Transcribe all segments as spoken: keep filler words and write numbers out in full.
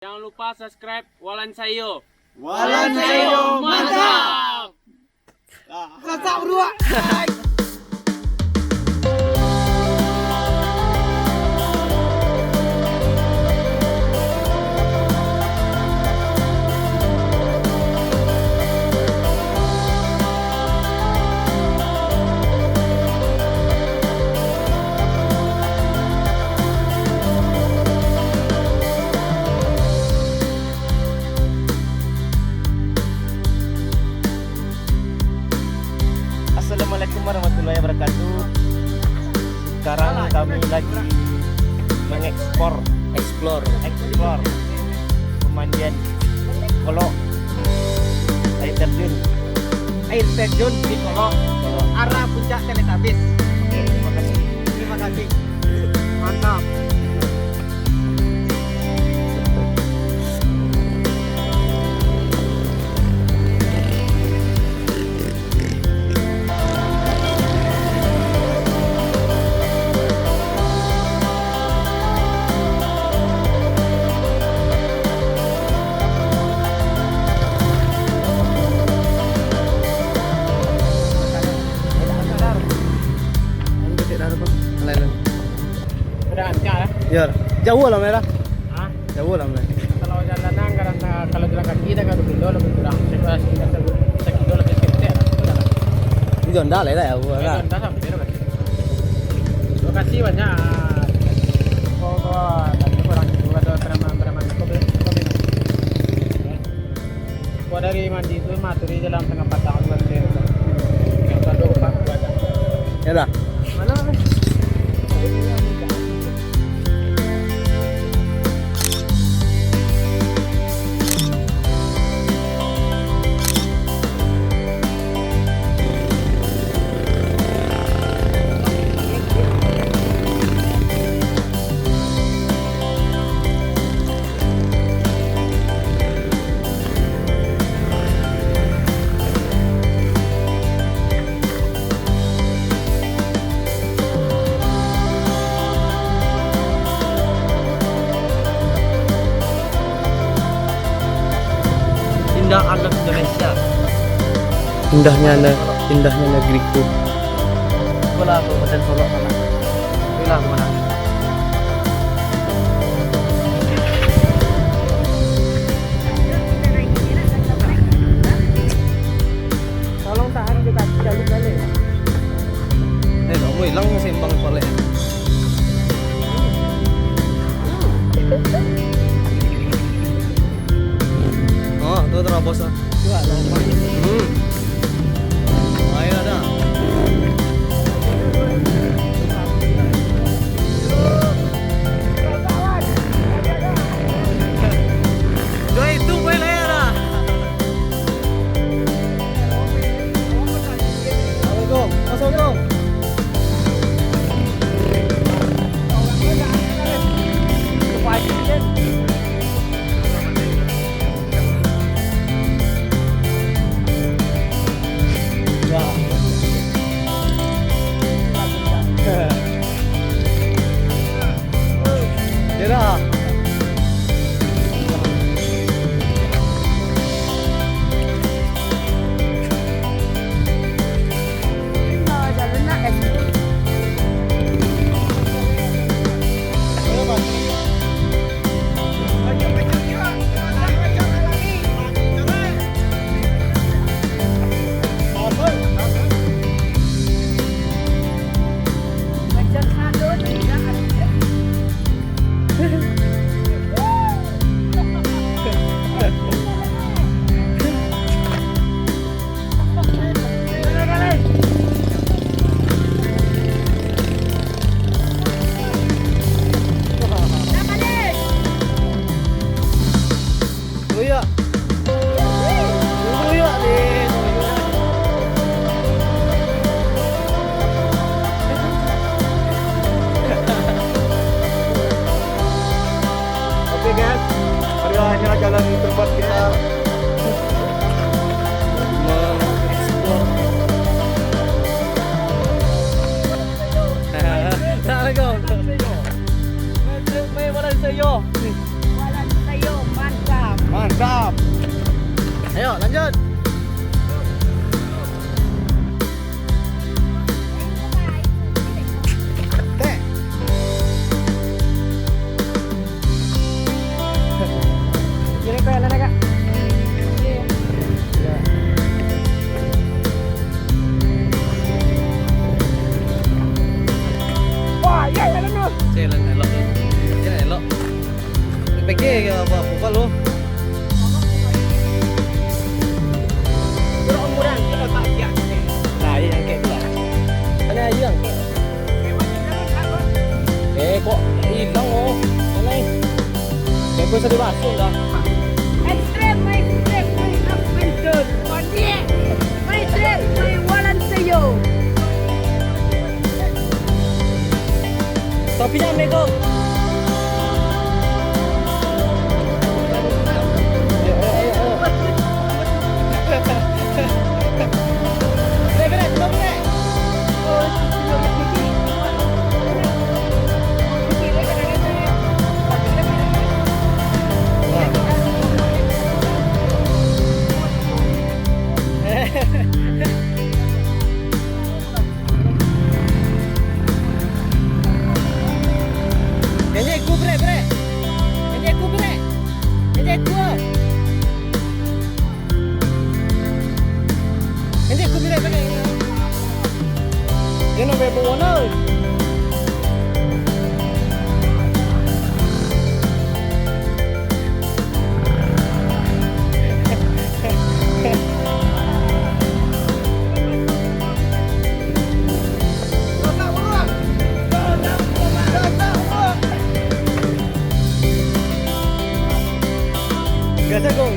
Jangan lupa subscribe Walan Sayo. Walan Sayo, mantap! Mantap, bro. Assalamualaikum warahmatullahi wabarakatuh. Sekarang kami lagi mengeksplor, explore, explore pemandian Kolok, air terjun. Air terjun di Kolok, Kolok. Arah puncak Teletabis. Oke, terima kasih. Terima kasih. Mantap. Udah lancar, ya? Yo, jauah lah, Mera. Hah? Jauah lah, Mera. Kalau jalan, kalau, kalau jalan kaki dah, kalau kilo lebih kurang. Sekitar sekilo lebih sekitar lah. Iyo, ndak lah, jauah lah. Ndak sampai lokasi. Lokasi banyak. Kok, kok, tapi kurang juga tuh, preman-preman. Kok, kok, kok, Kok dari mandi tu mah, tu di dalam tengah patang tu, kan, dia tu. Yang satu empat buah. Ya dah. Mana, mana? Indah alam Indonesia. Indahnya ne-, indahnya negeriku. Itulah Kabupaten Solok sana. Itulah pemandangan. Tolong tahan di kaki, jalur balik. Eh, kamu hilang seimbang kepala. Oh, tu terabos ah. Hmm. Ayo dah. Dua itu boleh lah ya dah. Assalamualaikum. Assalamualaikum. Daerah. Oke, guys, hari inilah jalan tempat kita mengeksplor. Assalamualaikum. Main bola saya. Walan Sayo, Lanjut. Tek. Jadi kau yang mana, Kak? Iya. Wah, iya, iya, iya. Cek, elok, elok. Iya, elok. Pikir ke apa, apa lu? Nah, iya, yang kayak itu lah. Tanya aja yang kayak. Eh, kok hilang, oh? Mana? Kayak gue sedih masuk dah. Extreme, my extreme, my up and down. Konyek. My extreme, my walan seyo. Topinya, Mego. Ngejek ku, brek, brek. Ngejek ku, brek. Ngejek ku, ah. Ngejek ku, brek, brek. Dia nak bebek warna. Gas, Agung.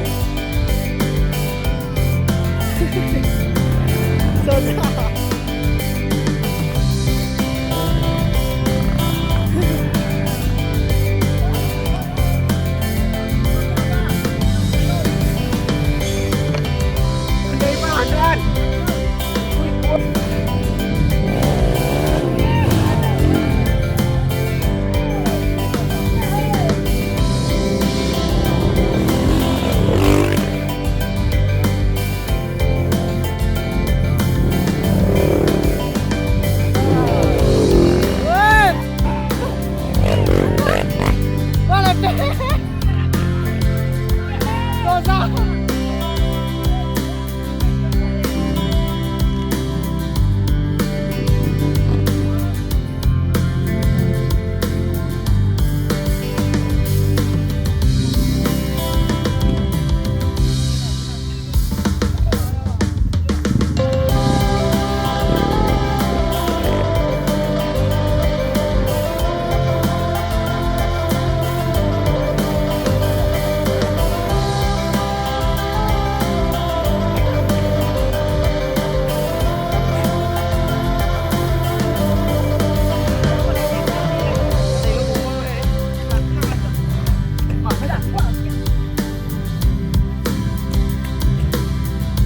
Susah.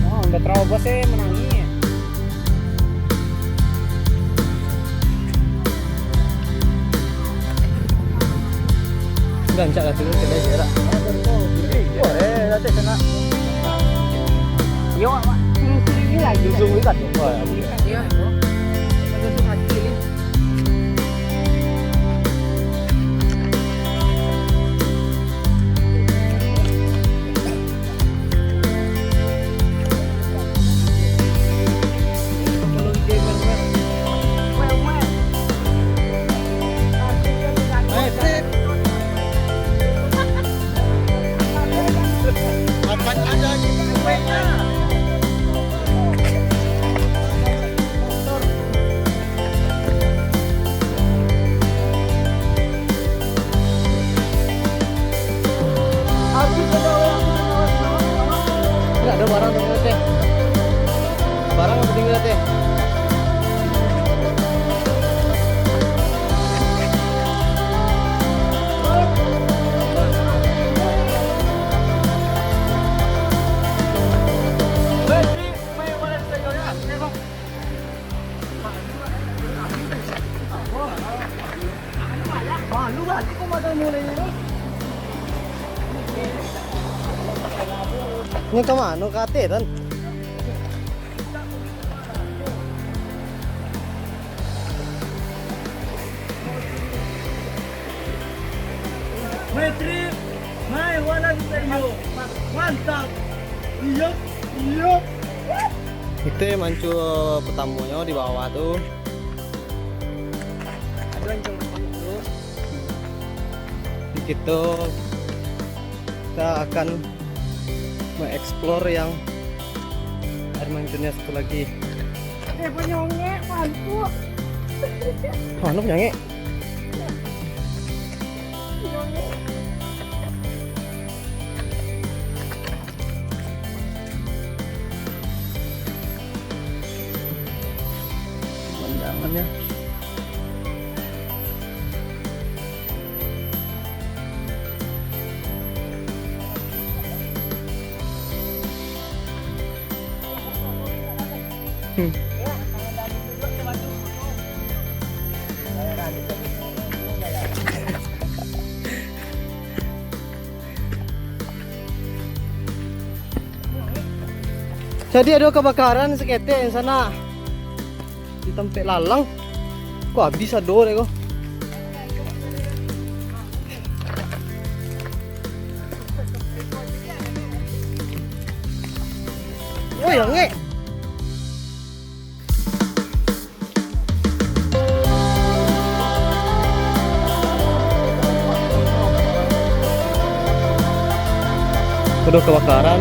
Oh, udah terobos, eh, menangis. Gancak lah tu, kedai je lah. Boleh, nanti sana. Yo, Mak. Sini-sini ni lagi. Zoom ni kat. Iya. Ada tu kaki ni. Nggak ada barang tinggal teh. Barang apa tinggal teh? Malu balik kau mata mulai ni. Nyo ka mano, ka ateh, Tan? Metrik, mai walan sayo. Mantap. Iyo, iyo. Itu mancua pertamonyo di bawah tu. Aduh, anjing, masuk dulu. Kito, kita akan mengeksplor yang air mancurnya satu lagi. Eh, penyongek, pantuk. Mana penyongek? Penyongek. Pemandangannya. Hmm. Jadi ado kabakaran saketek di sanak. Di tampek lalang. Ko abih ado deh ko. Woi, angek. Aduh, kabakaran.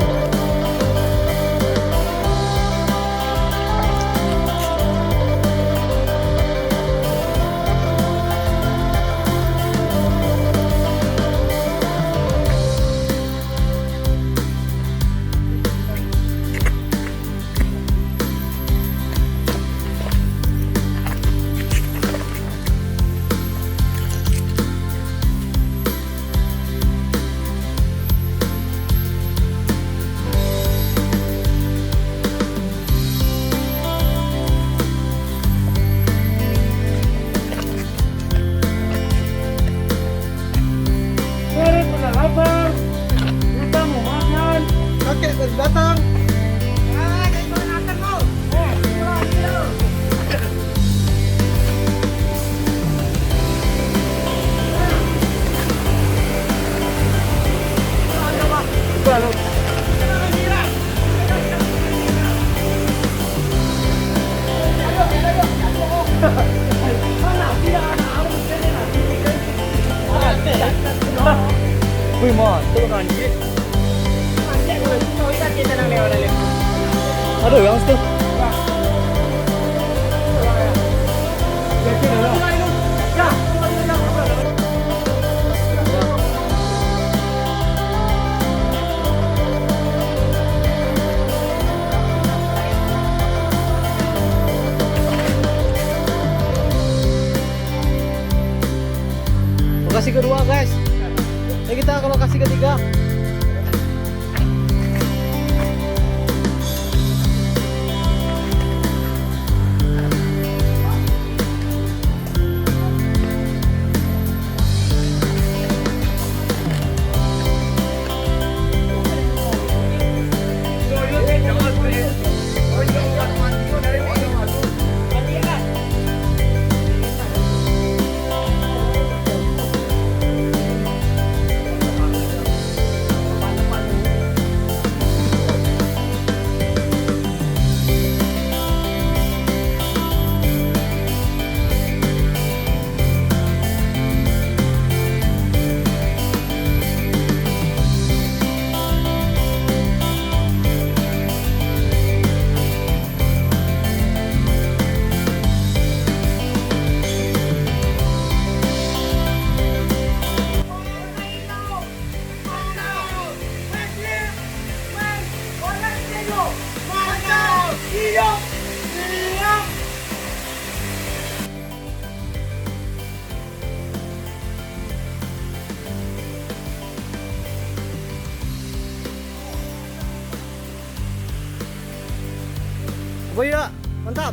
Perut udah lapar, kita mau makan. Kakek baru datang. Ah, kakek baru datang, kau. Eh, pulang, pulang. Wih, mantap kan, Cik. Aduh, yang situ. Lokasi kedua, guys. Ini kita ke lokasi ketiga. Boya, mantap.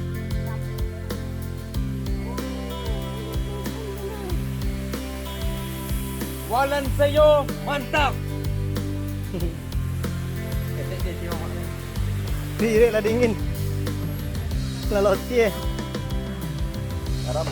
Walan sayo, mantap. Irik lah dingin. Lah loti, eh. Garam.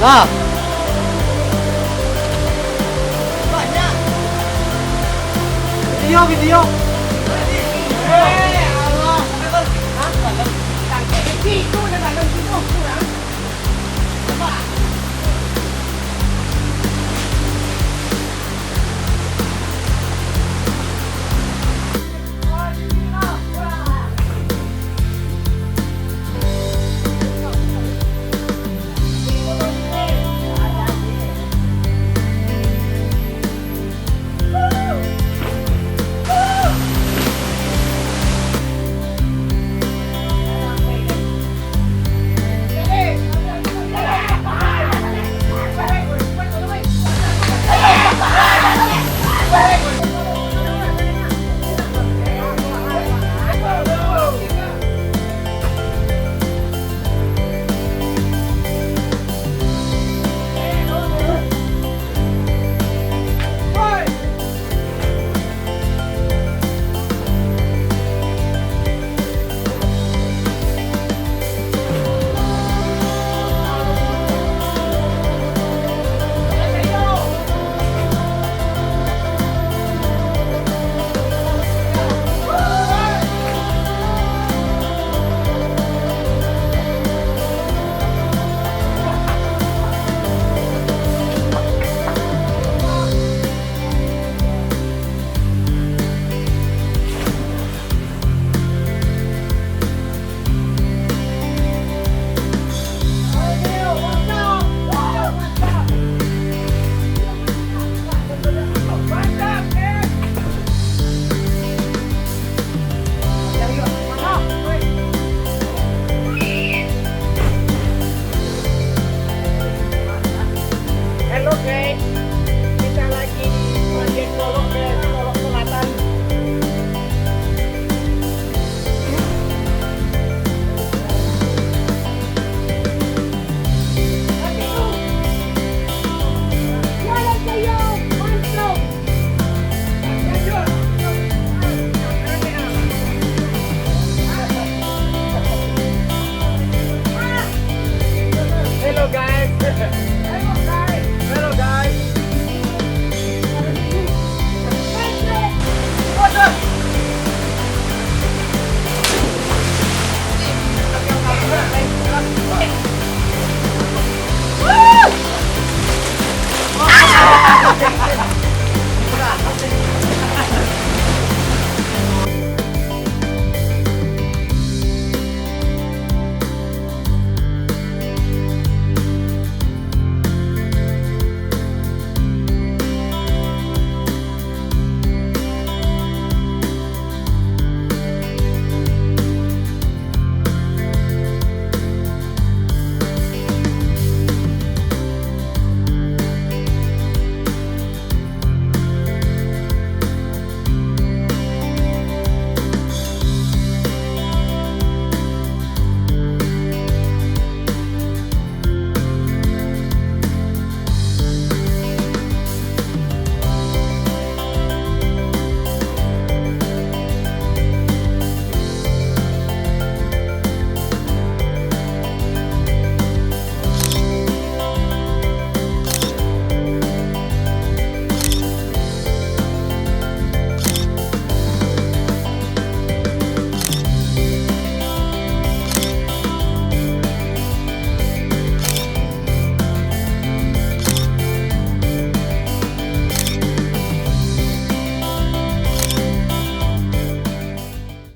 Lah. Video, video.